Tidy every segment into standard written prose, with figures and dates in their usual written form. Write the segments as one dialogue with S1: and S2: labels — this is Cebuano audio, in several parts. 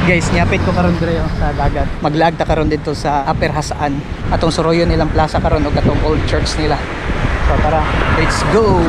S1: Guys, nyapit ko karon dire, oh, sa dagat. Maglaag ta karon dito sa Upper Jasaan. Atong suroyon nilang plaza karon og atong old church nila. So tara, let's go.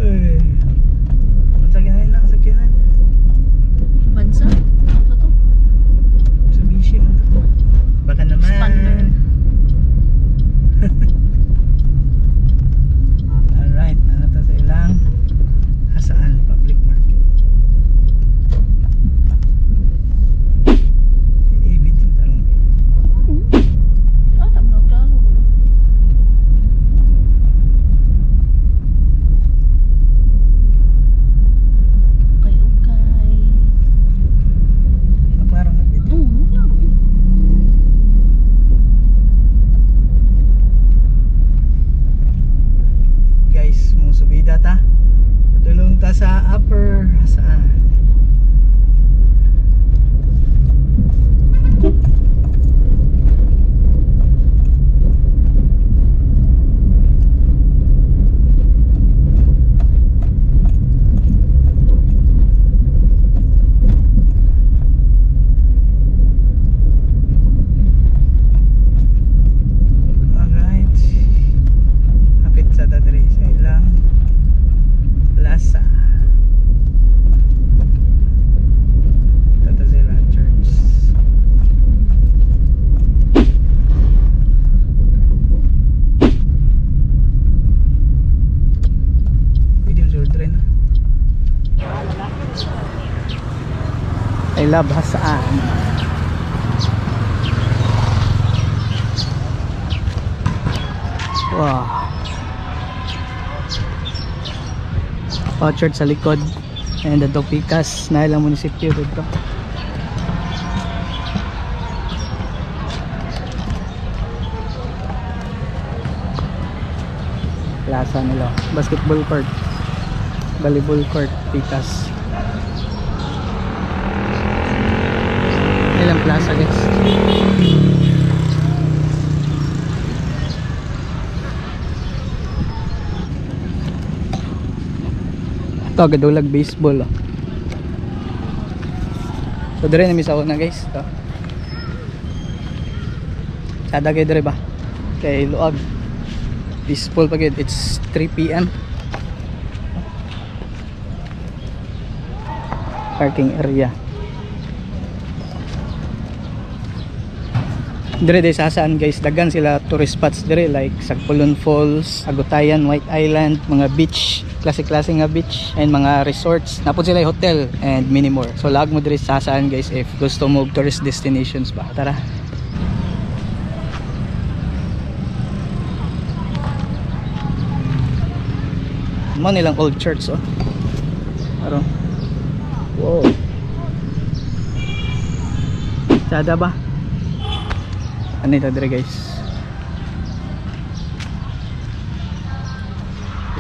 S1: Ay. Unsa gani na sakyanan?
S2: Bansa? Ano to?
S1: Mitsubishi man to. Baka naman.
S2: Expander.
S1: Alright, naa ta sa ilang Jasaan Public Market. Eh, video tarong.
S2: Ah, tama klaro ko, no? Okay.
S1: Klaro na video.
S2: Klaro eh.
S1: Guys, mo subida ta. Padulong ta sa Upper Jasaan. Alright. Hapit sa ta diri sa ilang plaza. Tata sa ilang church. Pwede mo siguro diri na. I love Jasaan. Wow. Oh, church sa likod. And the Dopikas na ilang munisipyo dito. Plaza nila. Basketball court. Volleyball court, Pikas. Ilang plaza, guys. Ito, gadulag baseball, oh. So, dire na mi sa una, guys. Ito. Sada kay dire ba? Kay luag. Baseball pa gyud. It's 3 p.m. Parking area. Dire day sa Jasaan, guys, daghan sila tourist spots dire like Sagpulon Falls, Agutayan, White Island, mga beach, klase-klase nga beach and mga resorts. Napod sila yung hotel and many more. So lag mo dire sa Jasaan, guys, if gusto mo og tourist destinations ba. Tara. Mo nilang old church, oh. Aron. Wow. Sada ba? Ano ito dire, guys?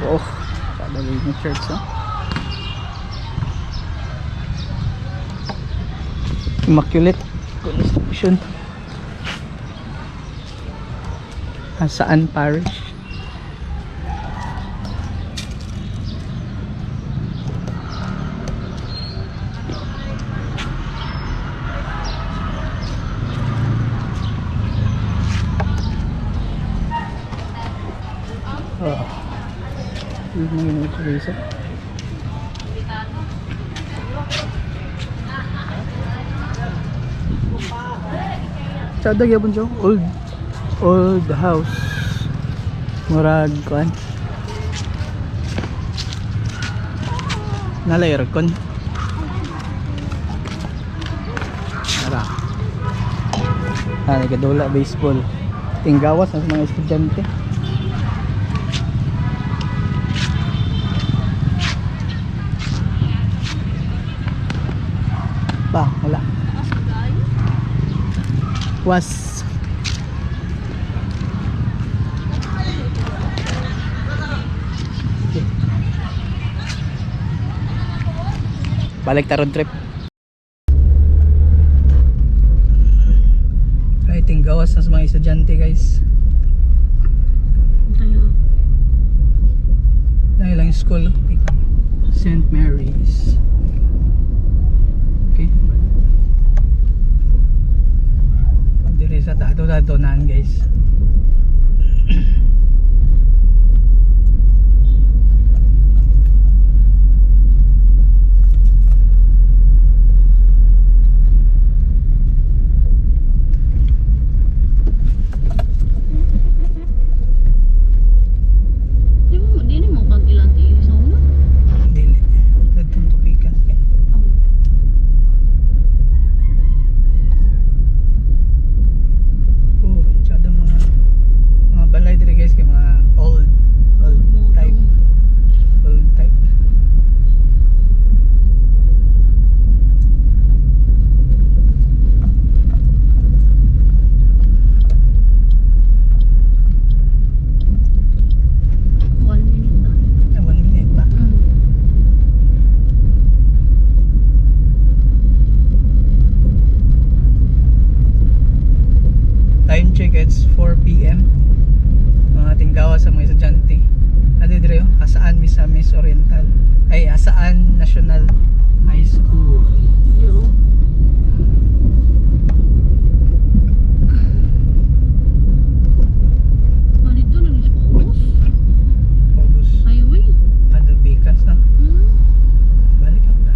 S1: Wow, sada yung church, oh. Immaculate Conception. Jasaan Parish. Oh. Mga guys. Oh. Tsada gyapon siya. Old old house. Murag kuan. Nala aircon. Tara. Ah, nagadula baseball. Tinggawas na sa mga estudyante. Ba, wala. Was. Okay. Balik ta road trip. Ay, tinggawas na sa mga estudyante, guys.
S2: Tayo.
S1: Dahil lang yung school. Okay. St. Mary's. Okay. Dire sa tato tato naan, guys.
S2: Di mo, di mo kag ilang tiili sa una.
S1: Dili. Dadtong tupikas.
S2: Oh.
S1: Oh, tsada mga balay dire, guys, kay mga old old
S2: Model.
S1: Type, old type.
S2: 1 minute na.
S1: Ah, 1 minute pa. Time check, it's 4 p.m. Mga tinggawa sa mga estudyante. Ano dire, oh? Jasaan Misamis Oriental. Ay, Jasaan National High School.
S2: Yo. Ah, dito na sa Paubos.
S1: Paubos.
S2: Highway.
S1: Ano, Bicas na. Balik lang ta.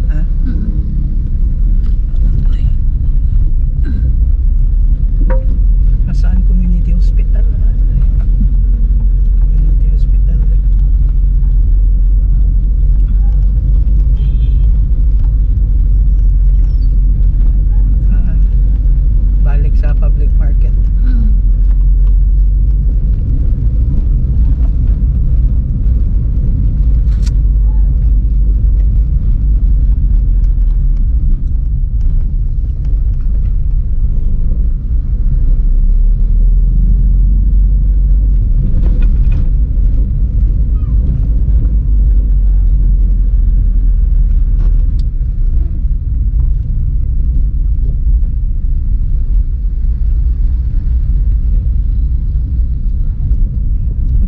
S1: Ha?
S2: Ay.
S1: Jasaan Community Hospital. Ah, ano eh. Community Hospital. Ah, balik sa public market.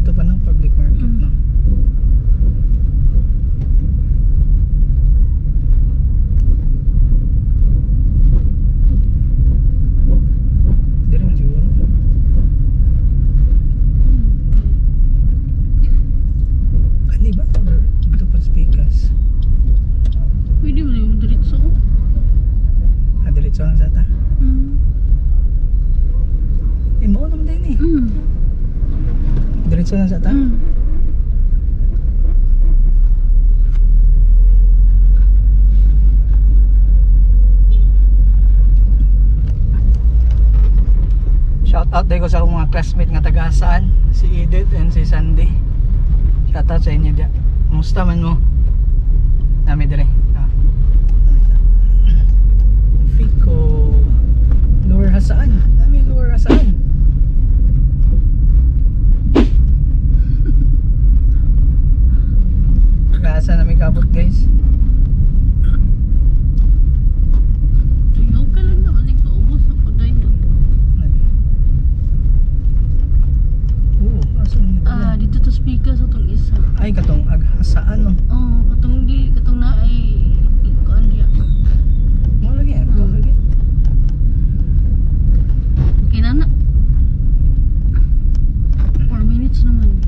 S1: Ito pa no, public market, no? Di rin siguro. Ano ba? Or ito pa speakers.
S2: Pwede mo na yung diretso.
S1: Ah, diretso lang sa ta. Eh, mao naman din eh. Diretso lang sa ta. Shout out ko sa akong mga classmate nga taga saan, si Edith and si Sandy. Shout out sa inyo diya. Kumusta man mo? Nami dire. Ah. Fico. Lower Jasaan. Nami Lower Jasaan. Taga nami kabot, guys.
S2: Ay, okay lang naman. Like, paubos na po dahil.
S1: Oo, asa niya?
S2: Ah, dito to speaker sa tong isa.
S1: Ay, katong aghasaan, no.
S2: Oh, katong di, katong na ay kuan diya.
S1: Mo lagi yan, lagi.
S2: Okay na na. 4 minutes naman.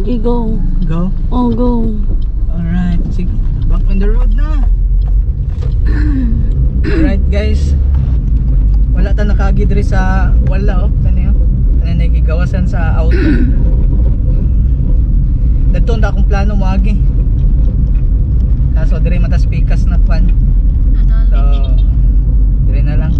S2: Okay, go.
S1: Go.
S2: Oh, go.
S1: Alright, sige. Back on the road na. Alright, guys. Wala ta nakaagi diri sa wala oh, kani oh. Kani nagigawasan sa auto. Dadto na akong plano moagi. Kaso diri man tas pikas na kwan. So diri na lang.